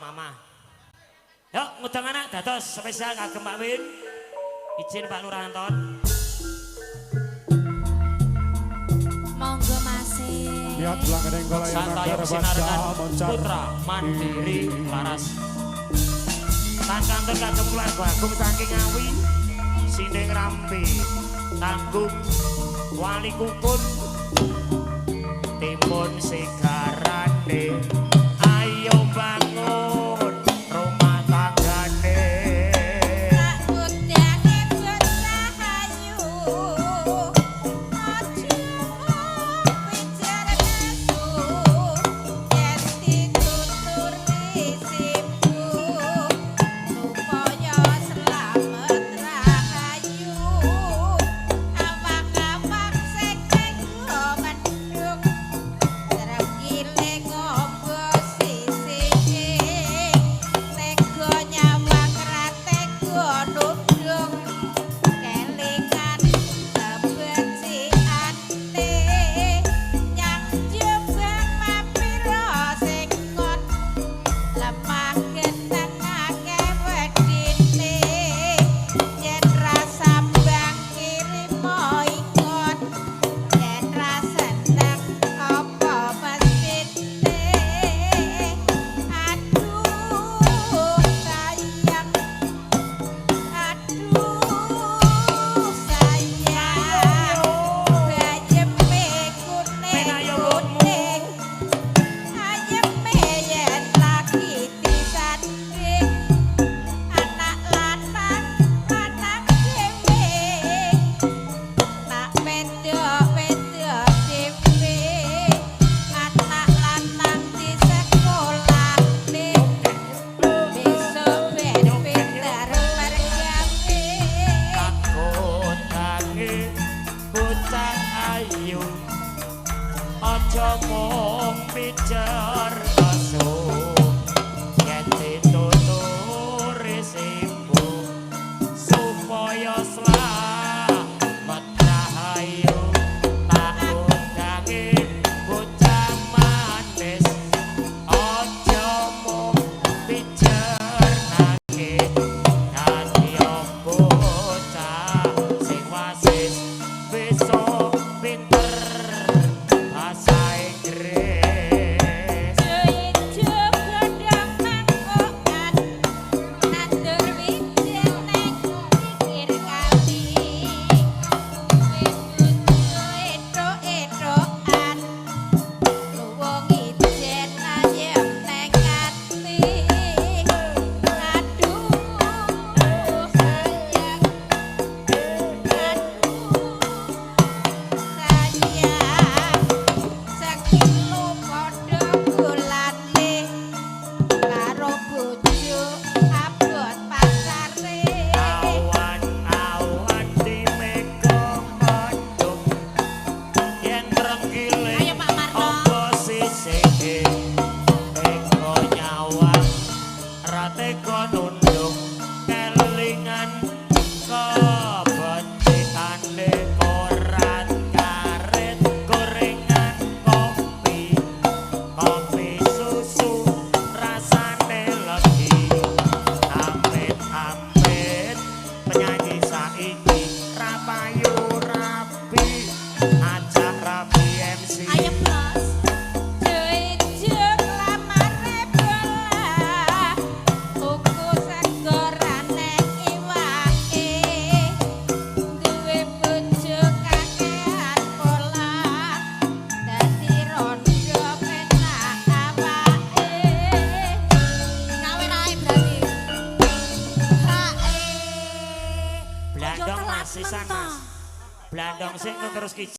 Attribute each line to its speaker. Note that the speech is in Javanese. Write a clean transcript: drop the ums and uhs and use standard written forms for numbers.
Speaker 1: Mama. Yuk, ngundang anak dados spesial kagem Pak Win. Izin Pak Lurah Anton.
Speaker 2: Monggo Mas.
Speaker 3: Lihat belakang kala yang
Speaker 1: Santayung
Speaker 3: nagara
Speaker 1: Sinarengan
Speaker 3: baca moncar.
Speaker 1: Putra Mandiri Laras. Tan kantun kagem keluarga agung saking Ngawi, Sindeng Rambe, Tanggung Wali Kukun, Timun Sigarane, ayo bangun rumah tanggane.
Speaker 2: Tak udange bocah ayu, aja mung pijer nesu, yen dituturi sibuk supaya slamet rahayu. Awak-awak sing tega mendung, trenggiling ngombo sisike, tega nyawang ra tega nundung, kelingan kebeciane nyang Jombang mapira sing ngon, lemah geneng akeh wedine, yen ra sambang kirimo ingon, yen ra seneng apa mestine. Aduh sayang, aduh sayang, bayeme kuning kuning, ayeme yen lagi disanding, anak lanang lanang dhewe, nak wedok wedok dhewe, anak lanang disekolahne, besok ben pinter mergawe.
Speaker 1: Kakotange bocah ayu, aja mung pijer nesu, yen dituturi sibuk supaya slamet rahayu. Tak undange bocah manis, aja mung pijer nangis, dadi bocah sing wasis besok pinter bahasa Inggris.
Speaker 2: Ijo godhong mangkokan, nandur wijen neng pinggir kali, duwe bojo ethok-ethokan, luwung ijen ayem neng ati. Aduh sayang, aduh sayang, sekilo padha gulane, karo bojo abot pasare.
Speaker 1: Awan-awan di mega mendung, yen trenggiling
Speaker 2: Ayo, Pak Marno.
Speaker 1: apa sisike, tega nyawang ra tega nunduk, kelingan kebecikane, korat karet gorengan kopi, kopi susu rasane legi. Amit amit penyanyi saiki ra payu rabi, ajak rabi MC.
Speaker 2: Ayo bos. Ijo lamare bola, tuku sego ra iwake, duwe bojo kakean pola, dadi rondo penak awake. Kawin ae berarti. Hae.
Speaker 1: Blandong Mas sisan Mas. Blandong sing terus ki.